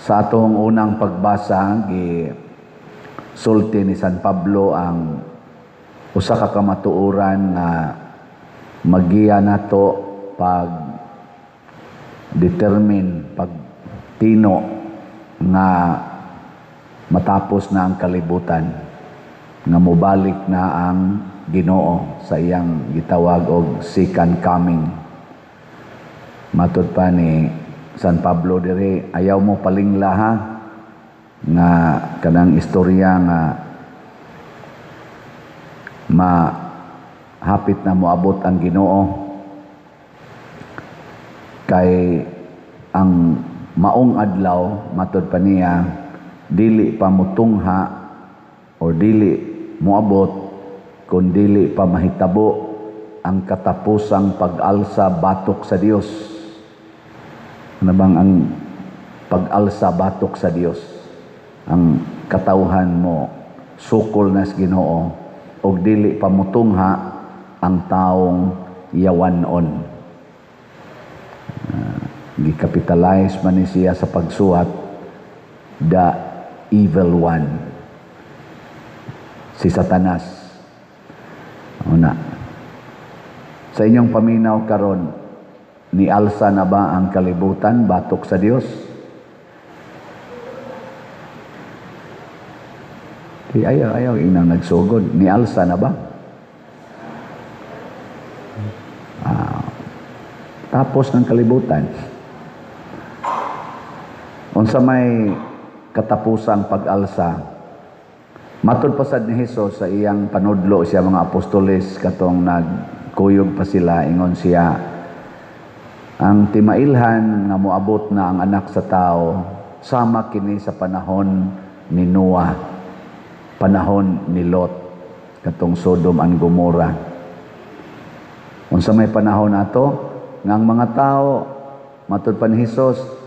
Sa atong unang pagbasa, gi sulti ni San Pablo ang usa ka kamatuoran nga magiya nato pag determine, pag tino nga matapos na ang kalibutan, nga mobalik na ang Ginoo sa iyang gitawag og second coming. Matud pa ni San Pablo diri, ayaw mo palingla ha, nga kanang istorya nga mahapit na moabot ang Ginoo, kay ang maong adlaw, matud pa niya, dili pa mutungha or dili moabot kung dili pa mahitabo ang katapusang pag-alsa batok sa Dios. Ano bang ang pag-alsa batok sa Dios? Ang katawhan mo sukol na sa Ginoo og dili pa mutungha ang taong yawanon. Gikapitalize man ni siya sa pagsuwat, the evil one, si Satanas. Una, sa inyong paminaw karon, nialsa na ba ang kalibutan batok sa Dios? Di ayaw, ayaw inang nagsugod. Nialsa na ba? Tapos ng kalibutan. Unsa may katapusang pag-alsa, matud pa sad ni Hesus sa iyang panudlo siya mga apostoles katong nagkuyog pa sila, ingon siya, ang timailhan nga moabot na ang anak sa tao sama kini sa panahon ni Noah, panahon ni Lot, katong Sodom and Gomorrah. Unsa may panahon ato nga ang mga tao, matud pa ni Hesus,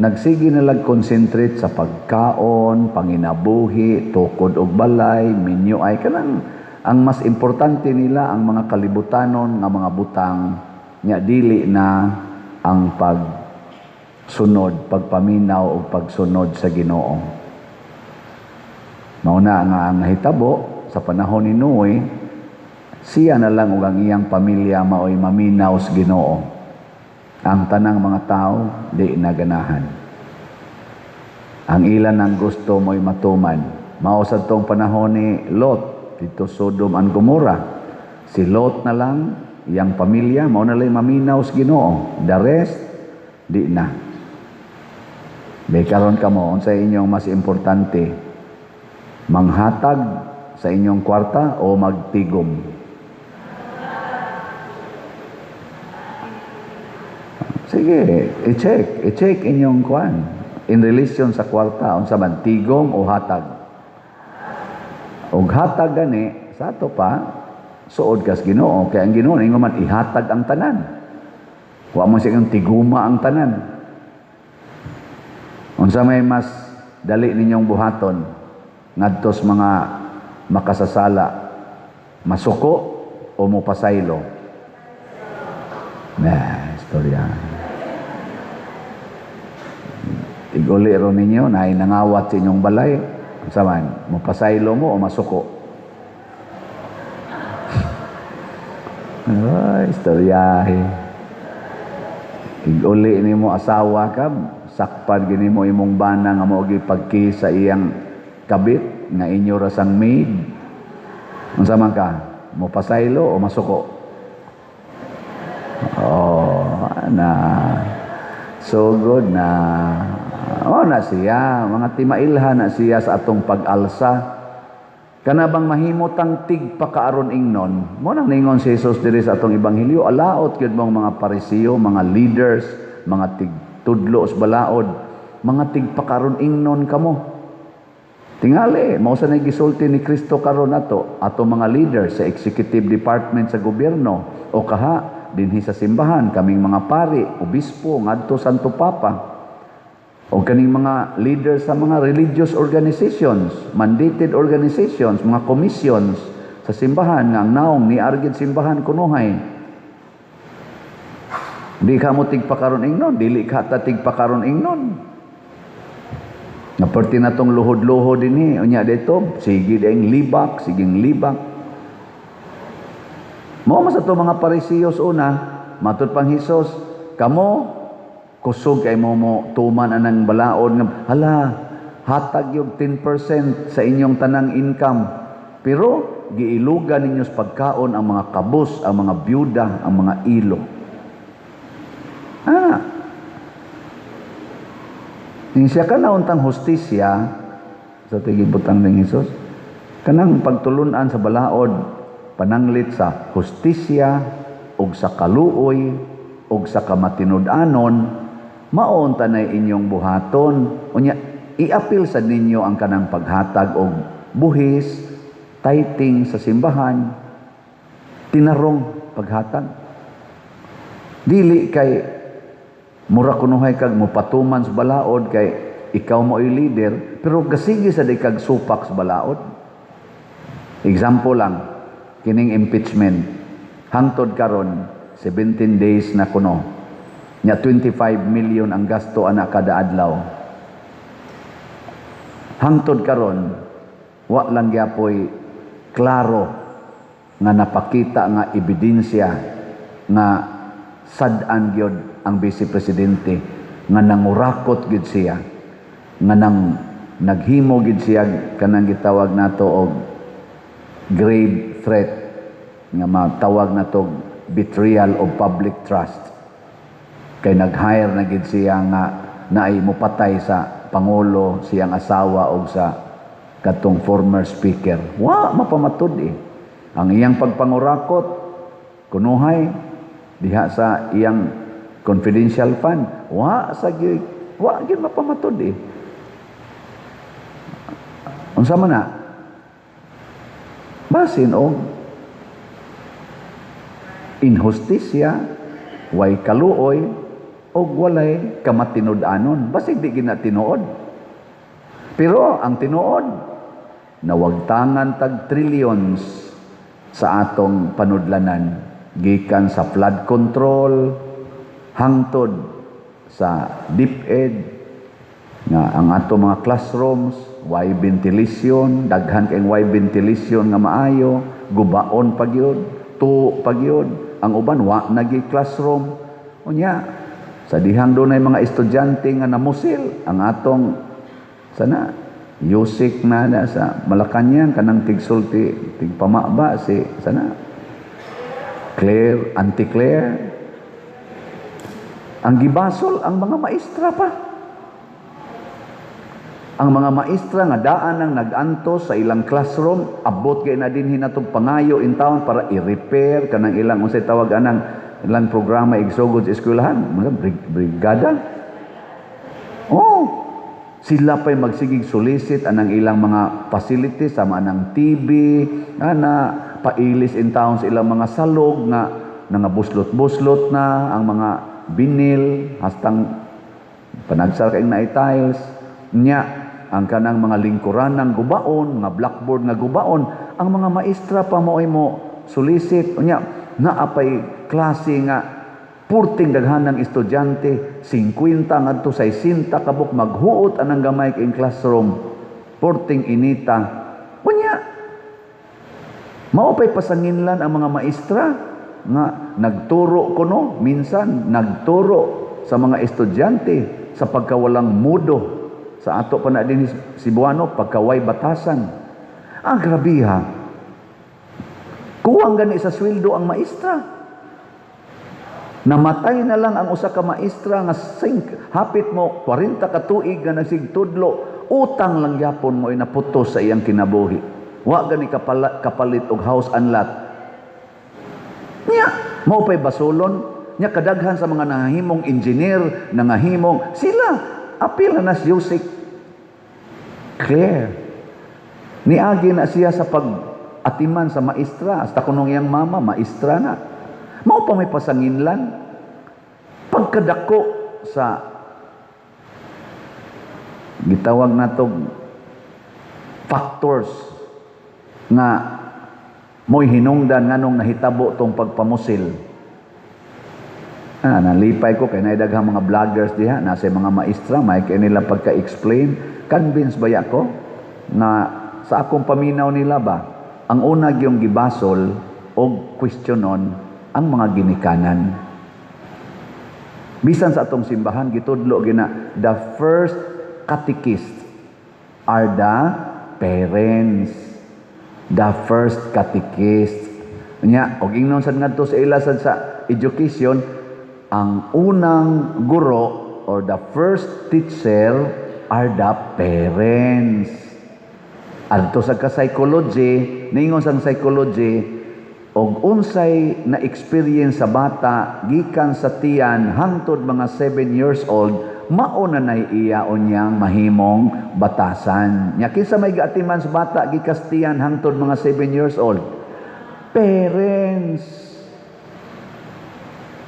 nagsige na lang concentrate sa pagkaon, panginabuhi, tukod og balay, minyo, ay kanang ang mas importante nila ang mga kalibutanon nga mga butang, nya dili na ang pagsunod, pagpaminaw og pagsunod sa Ginoo. Mao na nga ang nahitabo sa panahon ni Noe, siya na lang ug ang iyang pamilya maoy maminaw sa Ginoo. Ang tanang mga tao di naganahan. Ang ilan ang gusto mo'y matuman. Mao sa tong panahon ni Lot dito Sodom and Gomorrah. Si Lot na lang, iyang pamilya, mao na lang maminaw sa Ginoo. The rest di na. Di karon kamo, unsa inyong mas importante? Manghatag sa inyong kwarta o magtigom? Sige, i-check inyong kwan in relation sa kwarta, unsa man, tigom o hatag? Og hatag gani sa ato pa, suod kas Ginoo, kay ang Ginoo ingon man ihatag ang tanan. Wa mo siyang tiguma ang tanan. Unsa may mas dali ninyong buhaton ngadtos mga makasasala, masuko o mopasaylo? Na, istorya. Iguli ro ninyo, naay nangawat sa inyong balay. Unsa man, mopasaylo mo o masuko? Ay, istoryahe. Iguli nimo asawa ka, sakpan gini mo imong bana nga mao gipagki sa iyang kabit nga inyo ra sang maid. Unsa man ka, mopasaylo o masuko? Oh, na sugod na. Oh, na siya, mga timailhan na siya sa atong pag-alsa. Kana bang mahimutang tigpakaaron ingnon? Mo nang ningon si Jesus diri sa atong ebanghelyo, alaot gyud mong mga Parisiyo, mga leaders, mga tigtudlo sa balaod, mga tigpakaron ingnon kamo. Tingali, mao sa gisulti ni Kristo karon ato, ato mga leaders sa executive department sa gobyerno o kaha dinhi sa simbahan, kaming mga pari, obispo, ngadto Santo Papa, o kaning mga leaders sa mga religious organizations, mandated organizations, mga commissions sa simbahan nga ang naong ni argid simbahan kunuhay. Di ka mo tigpakaron ingnon, dili ka ta tigpakaron ingnon. Nga perti na tong luhod-luhod dinhi, unya dito, sige ding libak, siging libak. Mao man sa to mga Parisiyos una, matud pang Hesus, kamo kusog kay mo mo tuman anang balaod nga hala hatag yung 10% sa inyong tanang income. Pero giilugan ninyo sa pagkaon ang mga kabus, ang mga byuda, ang mga ilo. Ah. Siya ka nauntang hustisya sa tigibutang ng Hesus, kanang pagtulunan sa balaod pananglit sa hustisya ug sa kaluoy ug sa kamatinud-anon, maon tanay inyong buhaton. Unya iapil sa ninyo ang kanang paghatag og buhis, tithing sa simbahan, tinarong paghatag. Dili kay mura kunuhay kag mopatuman sa balaod kay ikaw mo leader, pero gasige sa di kag supak sa balaod. Example lang, kining impeachment. Hangtod karon 17 days na kuno. Nya 25 million ang gasto ana kada adlaw. Hangtod karon wa lang gyapoy klaro nga napakita nga ebidensya nga sad-an gyud ang vice presidente, nga nangurakot gyud siya, nga nang naghimo gyud siya kanang gitawag nato og grave threat, nga matawag nato betrayal of public trust, kay nag-hire na gyud siya nga naay mopatay sa pangulo, siyang asawa og sa katong former speaker. Wa mapamatud eh. Ang iyang pagpangurakot kunuhay diha sa iyang confidential fund, wa sa gyud, wa gyud mapamatud eh. Unsa man na? Basin og inhustisya, way kaluoy, og walay kamatinud-anon. Basig di gina tinuod. Pero ang tinuod, nawagtangan tag trillions sa atong panudlanan gikan sa flood control hangtod sa DepEd, nga ang ato mga classrooms way ventilation, daghan kay way ventilation nga maayo, gubaon pa gyud, tuo pa gyud ang uban, wa nagi classroom. Unya sa dihang dunay mga estudyante nga namusil, ang atong sana Yusik na na sa Malacañang, kanang tigsulti, tigpamaba si sana Claire, Auntie Claire, ang gibasol ang mga maestra pa. Ang mga maestra nga daan ang nag-antos sa ilang classroom, abot kay na dinhi natong pangayo in town para i-repair kanang ilang, unsay tawag anang ilang programa igsugod sa eskwelahan, mga brigada. Oh, sila pa'y magsigig solicit anang ilang mga facilities sama anang TV, ana pailis in town sa ilang mga salog nga nangabuslot-buslot na ang mga binil hastang panagsar kay na tiles. Nya ang kanang mga lingkuran ng gubaon, mga blackboard nga gubaon, ang mga maestra pa mo ay mo solicit. Unya naapay klase nga purting daghan ng estudyante, 50 ngadto 60 kabuk maghuot anang gamay king classroom, purting inita. Unya mao pay pasanginlan ang mga maestra nga nagturo kuno, minsan nagturo sa mga estudyante sa pagkawalang mudo sa ato pa na din Cebuano, pagkaway batasan. Ang grabe ha. Kuwang gani sa sweldo ang maestra. Namatay na lang ang usa ka maestra nga sink, hapit mo 40 ka tuig nga nagsigtudlo, utang lang gyapon mo ay naputos sa iyang kinabuhi. Wa gani kapalit og house and lot. Nya, mao pay basolon, nya kadaghan sa mga nangahimong engineer, nangahimong sila apil na nas Yusik Claire. Niagi na siya sa pag-atiman sa maestra, hasta kunong iyang mama, maestra na. Mao pa may pasanginlan. Pagkadako sa gitawag natog factors nga mo'y hinungdan nganong nahitabo tong pagpamusil. Ah, nalipay ko kay naay daghang mga vloggers diha, nasa mga maestra, may kay nila pagka-explain. Convince ba ko na sa akong paminaw nila ba, ang una gyung gibasol og questionon ang mga ginikanan. Bisan sa atong simbahan gitudlo gina, the first catechist are the parents. The first catechist. Nya, og ingnon sad ngadto sa ila sad sa education, ang unang guro or the first teacher are the parents. Adto sa ka-psychology, ningon sa psychology, og unsay na experience sa bata gikan sa tiyan hangtod mga 7 years old, mao na nay iya unyang mahimong batasan. Nya kinsa may gaatiman sa bata gikas tiyan hangtod mga 7 years old? Parents.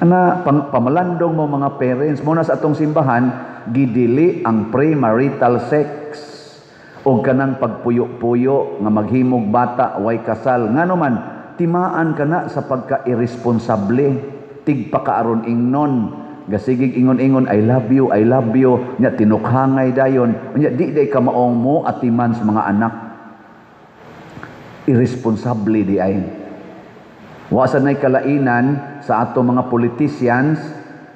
Ana pamalandong mo mga parents mo na sa atong simbahan gidili ang premarital sex o kanang pagpuyo-puyo nga maghimog bata way kasal. Ngano man, timaan ka na sa pagka-irresponsable, tigpakaaron ingnon, gasigig ingon-ingon, "I love you, I love you," nya tinukhangay dayon, nya di day ka maong mo atiman sa mga anak. Irresponsable di ay. Wa sa nay kalainan sa ato mga politicians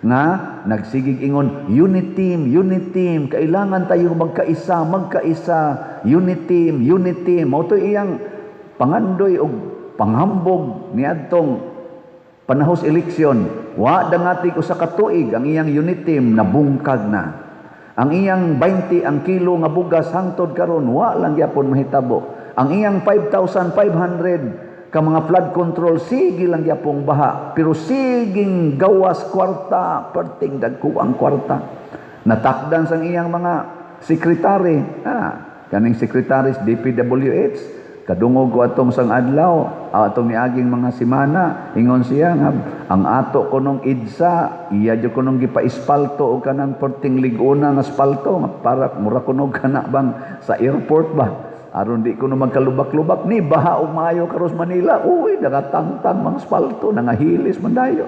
nga nagsigig ingon, "Unity team, unity team, kailangan tayo magkaisa, magkaisa, unity team, unity team." Mao to iyang pangandoy og panghambog niadtong panahos eleksyon. Wa dangatig usa ka tuig, ang iyang unity team nabungkag na. Ang iyang 20 ang kilo nga bugas, hangtod karon wa lang gyapon mahitabo. Ang iyang 5,500 ka mga flood control, sige lang gyapong baha, pero siging gawas kwarta, perting dagko ang kwarta. Natakdan sang iyang mga sekretary, kaning secretary sa DPWH, kadungog ko atong sang adlaw, atong niaging mga semana, ingon siya nga ang ato kunong EDSA, iya jud kunong gipa-espalto og kanang perting lig-una nga espalto nga para mura kuno kana bang sa airport ba, aron di kuno magkalubak-lubak. Ni baha og maayo karos Manila, uy, nagatangtang mga espalto, nangahilis man dayo.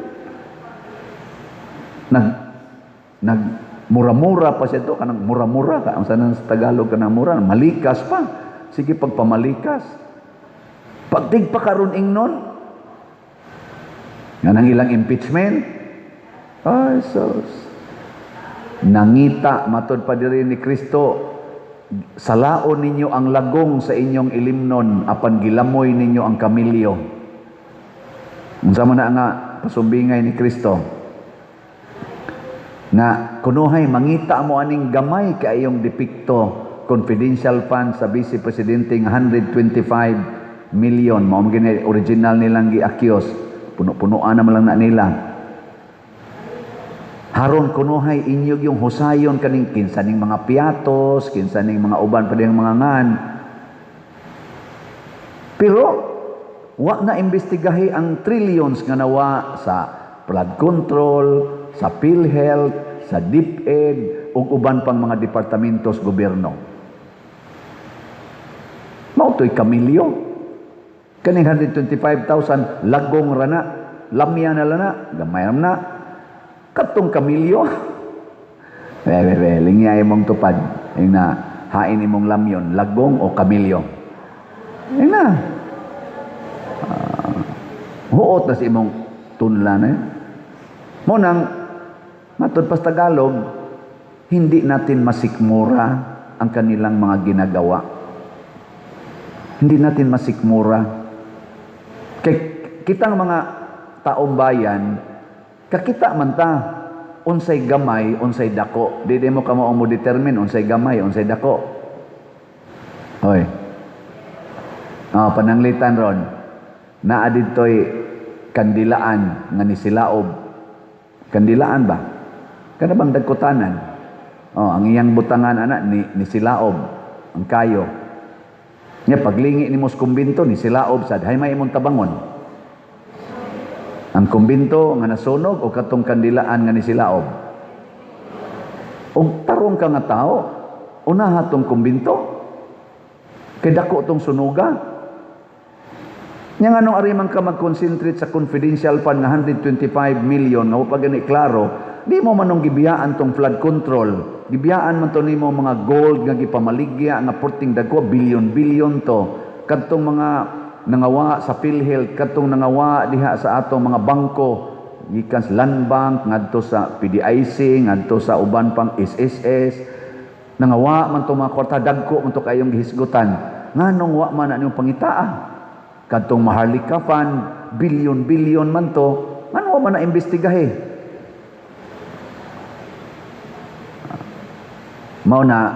Nag mura-mura pa siya to, kanang mura-mura ka ang sanan sa Tagalog, kanang mura malikas pa, sige pagpamalikas, pagtig pa karon ingnon nga nang ilang impeachment. Ay sus, nangita matod pa diri ni Kristo, "Salaon ninyo ang lagong sa inyong ilimnon apan gilamoy ninyo ang kamilyo." Unsa man na nga pasumbingay ni Kristo? Na kunuhay mangita mo aning gamay kaayong depekto, confidential fund sa Vice Presidente nga 125 million, mao man gini original nilang gi-accuse, puno-punoan naman lang na nila. Haron kunuhay inyog yung husayon kaning kinsa ning mga Piattos, kinsa ning mga uban pa diyang mga ngan. Pero wa na imbestigahi ang trillions nga nawa sa flood control, sa PhilHealth, sa DepEd ug uban pang mga departamento sa gobyerno. Mao to'y kamilyo. Kaning 125,000 lagong rana, lamya na lana, gamay na. Katong kamilyo. Be, be, be, lingya imong tupad. Yung na, hain imong lamyon, lagong o kamilyo. Yung na. Huot na si imong tunla na yun. Mo nang, matod pas Tagalog, hindi natin masikmura ang kanilang mga ginagawa. Hindi natin masikmura. Kay kitang mga taong bayan, kakita man ta unsay gamay, unsay dako. Di di mo kamo mo determine unsay gamay, unsay dako. Hoy. Oh, pananglitan ron. Naa didtoy kandilaan nga ni silaob. Kandilaan ba? Kana bang dagkutanan? Oh, ang iyang butangan ana ni silaob ang kayo. Nya paglingi nimo sa kumbinto, ni silaob sad, hay may imong tabangon. Ang kumbinto nga nasunog o katong kandilaan nga ni silaob? Og tarong ka nga tao, unaha tong kumbinto. Kay dako tong sunuga. Nya nganong ari man ka mag-concentrate sa confidential fund nga 125 million nga wa pa gani klaro, di mo manong gibiyaan tong flood control? Gibiyaan man to nimo mga gold nga gipamaligya nga porting dagko, billion-billion to. Kadtong mga nangawa sa PhilHealth, kadtong nangawa diha sa atong mga bangko, gikan sa Land Bank ngadto sa PDIC, ngadto sa uban pang SSS, nangawa man to mga kwarta, dagko man to kayong gihisgutan. Nganong wa man na niyong pangitaa? Kadtong Maharlika Fund, billion-billion man to, ngano wa man na imbestigahe? Mao na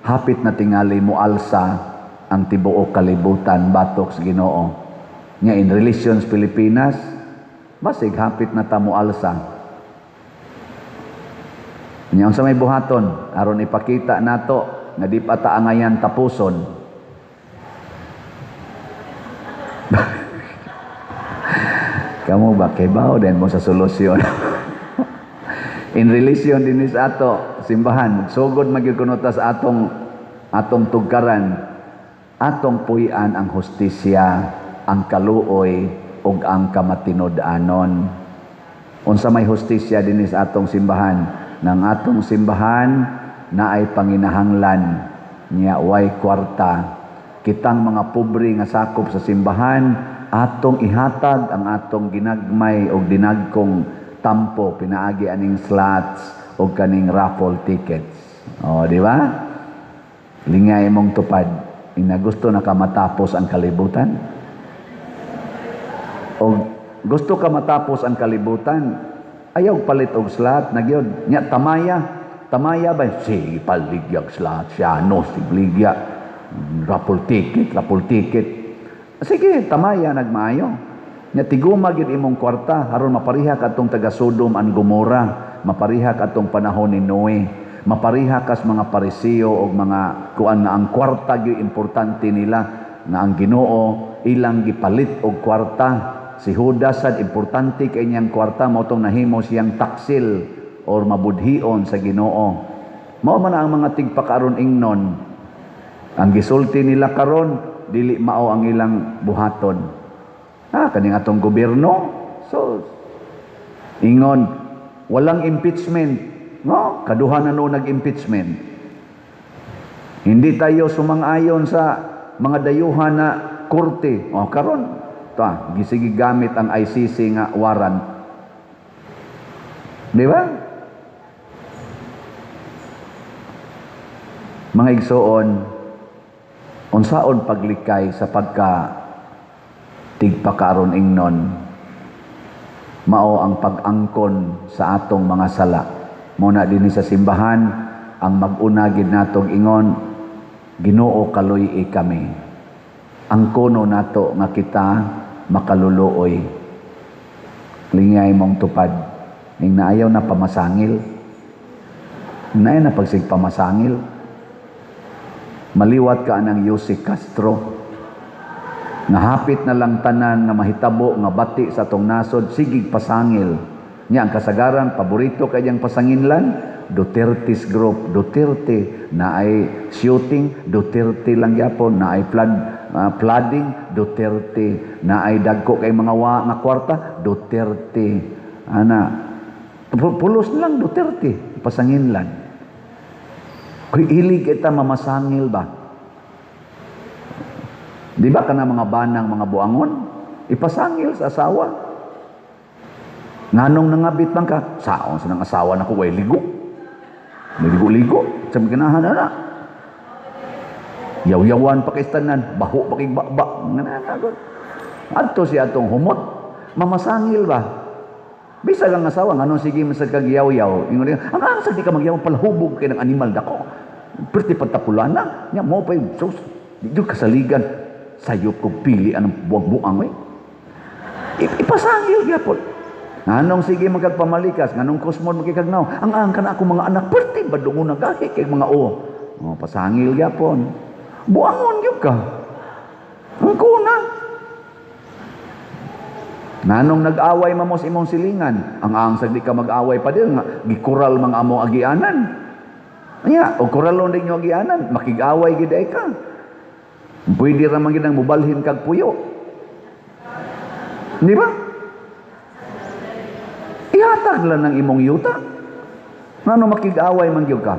hapit na tingali moalsa ang tibuok kalibutan batok sa Ginoo. Nya in relations Pilipinas, basig hapit na ta moalsa. Nya unsa may buhaton aron ipakita nato nga di pa ta angayan tapuson? Kamu ba kibaw din mo sa solusyon? In relation din sa ato simbahan, sugod magyud kuno ta sa atong tugkaran, atong puy-an ang hustisya, ang kaluoy ug ang kamatinud-anon. Unsa may hustisya dinhi sa atong simbahan? Nang atong simbahan naay panginahanglan nya way kwarta. Kitang mga pobre nga sakop sa simbahan, atong ihatag ang atong ginagmay og dinagkong tampo pinaagi aning slots og kaning raffle tickets. O, di ba? Lingay mong tupad. Ina gusto na ka matapos ang kalibutan? O gusto ka matapos ang kalibutan? Ayaw palit og slot na gyud. Nya tamaya. Tamaya ba? Sige, paligyag slot. Siya, no, sigligya. Raffle ticket, raffle ticket. Sige, tamaya nagmaayo. Nya tiguma gyud imong kwarta aron mapariha kadtong taga Sodom and Gomora, mapariha kadtong panahon ni Noe, mapariha kas mga Pariseo og mga kuan nga ang kwarta gyud importante nila, nga ang Ginoo ilang gipalit og kwarta. Si Judas sad importante kay niyang kwarta, mao tong nahimo siyang taksil or mabudhion sa Ginoo. Mao man ang mga tigpakaron ingnon. Ang gisulti nila karon dili mao ang ilang buhaton. Kaning atong gobyerno. So ingon walang impeachment. No, kaduha na no nag-impeachment. Hindi tayo sumang-ayon sa mga dayuhan na korte. O karon ta gisigi gamit ang ICC nga warrant. Di ba? Mga igsoon, unsaon paglikay sa pagka tigpakaron ingnon, mao ang pag-angkon sa atong mga sala. Mao na dinhi sa simbahan ang mag-una gid natong ingon, Ginoo kaluy-i kami. Angkono nato nga kita makaluluoy. Lingay mong tupad. Ning naayaw na pamasangil. Naay na pagsig pamasangil. Maliwat ka anang Yose Castro. Nga hapit na lang tanan nga mahitabo nga bati sa atong nasod, sigig pasangil. Nya ang kasagaran, paborito kay diyang pasanginlan, Duterte's group, Duterte, na ay shooting, Duterte lang gyapon, na ay flooding, Duterte, na ay dagko kay mga wa nga kwarta, Duterte. Ana, pulos lang Duterte, pasanginlan. Kuy ilig kita mamasangil ba? Di ba kana mga banang mga buangon? Ipasangil sa asawa. Nganong nangabit man ka? Saon sa nang asawa nako way ligo. Ligo-ligo, sa ganahan na na. Yaw-yawan pa kay tanan, baho pa kay ba-ba. Adto siya atong humot. Mamasangil ba? Bisag ang asawa, nganong sige man sa kagyaw-yaw. Ingon niya, ang asa di ka magyaw, palahubog kay ng animal dako. Perti pagtapulana, nya mo pa yung sus, di jud kasaligan. Sayop ko pili anong buang-buang we. Ipasangil gyapon. Nganong sige magkagpamalikas, nganong kusmon magkikagnaw, ang ang kana ako mga anak, perti badungon na gahi kay mga o. O, pasangil gyapon. Buangon gyud ka. Ang kuna. Nganong nag-away mamos imong silingan, ang ang sagdi ka mag-away pa din, nga, gikural mga among agianan. Anya, og kuralon din nyo agianan, makig-away gid ay ka. Pwede ra man gid ang mubalhin kag puyo. Di ba? Ihatag lang ng imong yuta. Ngano makig-away man gyud ka?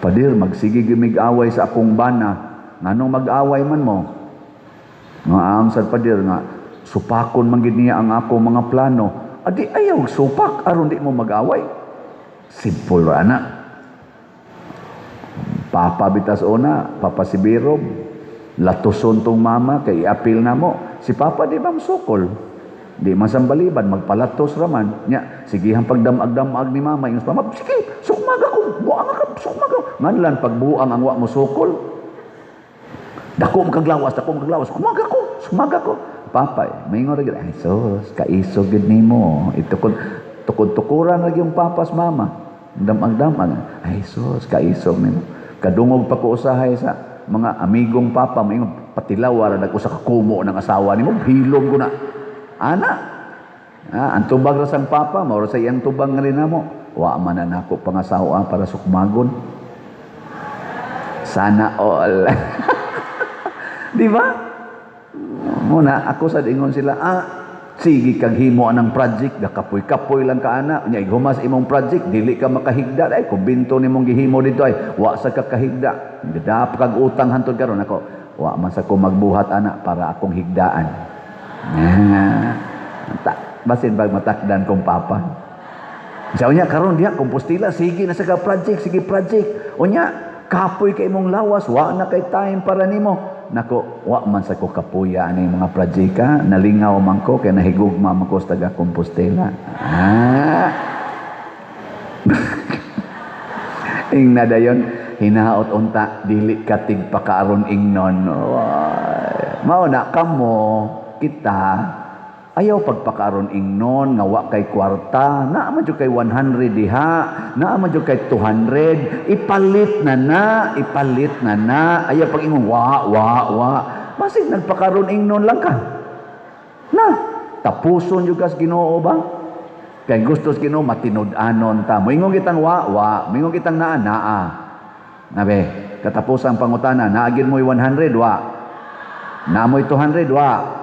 Padir, magsige mig-away sa akong bana. Nganong mag-away man mo? Nga am sad, padir, nga supakon man gid niya ang ako mga plano. Adi ayaw supak aron di mo mag-away. Simple ra na. Papa bitas una, Papa si Birob. Latuson tong mama kay iapil na mo. Si Papa di ba sukol? Di man sambaliban, magpalatos raman. Nya, sige ang pagdamag-damag ni mama. Ingon sa mama, "Sige, sukmag ako, buang ka, sukmag ako." Nganlan pagbuang ang wa mo sukol. "Dako mo kaglawas, dako mo kaglawas. Sukmag ako, sukmag ako." Papa, eh, maingon ra gyud, "Ay sus, kaisog gyud nimo." Itukod tukod-tukuran ra yung papas mama. Damag-damag. "Ay sus, kaisog nimo." Kadungog pa ko usahay sa mga amigong papa, maingon, "Patilaw ra nag usa ka kumo ng asawa nimo, hilom ko na." Ana. Ah, ang tubag ra sang papa, mao ra sa iyang tubag nga rin namo. Wa man na nako pangasawa para sukmagon. Sana all. Di ba? Muna, ako sa ingon sila, "Ah, sige kag himo anang project, gakapoy-kapoy lang ka ana, nya ighumas imong project, dili ka makahigda, ay kumbinto nimong gihimo dito ay wa sa ka kahigda. Dap kag utang hantod karon." Ako, wa man sa ko magbuhat ana para akong higdaan. Ah, ta, basin bag matakdan kong papa. Sa unya karon diha Compostela, sige na sa ka project, sige project. Unya kapoy kay imong lawas, wa na kay time para nimo. Nako, wa man sa ko kapuya ani mga project ka, nalingaw man ko kay nahigugma man ko sa taga Compostela. Ah. Ing na dayon, hinaot unta dili ka tigpakaaron ingnon. Mao na kamo kita ayaw pagpakaron ingnon nga wa kay kwarta, naa man jud kay 100 diha, naa man jud kay 200, ipalit na na, ipalit na na. Ayaw pag ingon wa wa wa, basig nagpakaron ingnon lang ka. Na tapuson jud kas Ginoo ba? Kay gusto sa Ginoo matinud-anon ta. Moingon kitang wa wa, moingon kitang naa naa. Nabe, katapusang pangutana, naagin mo'y 100 wa? Naa mo'y 200 wa?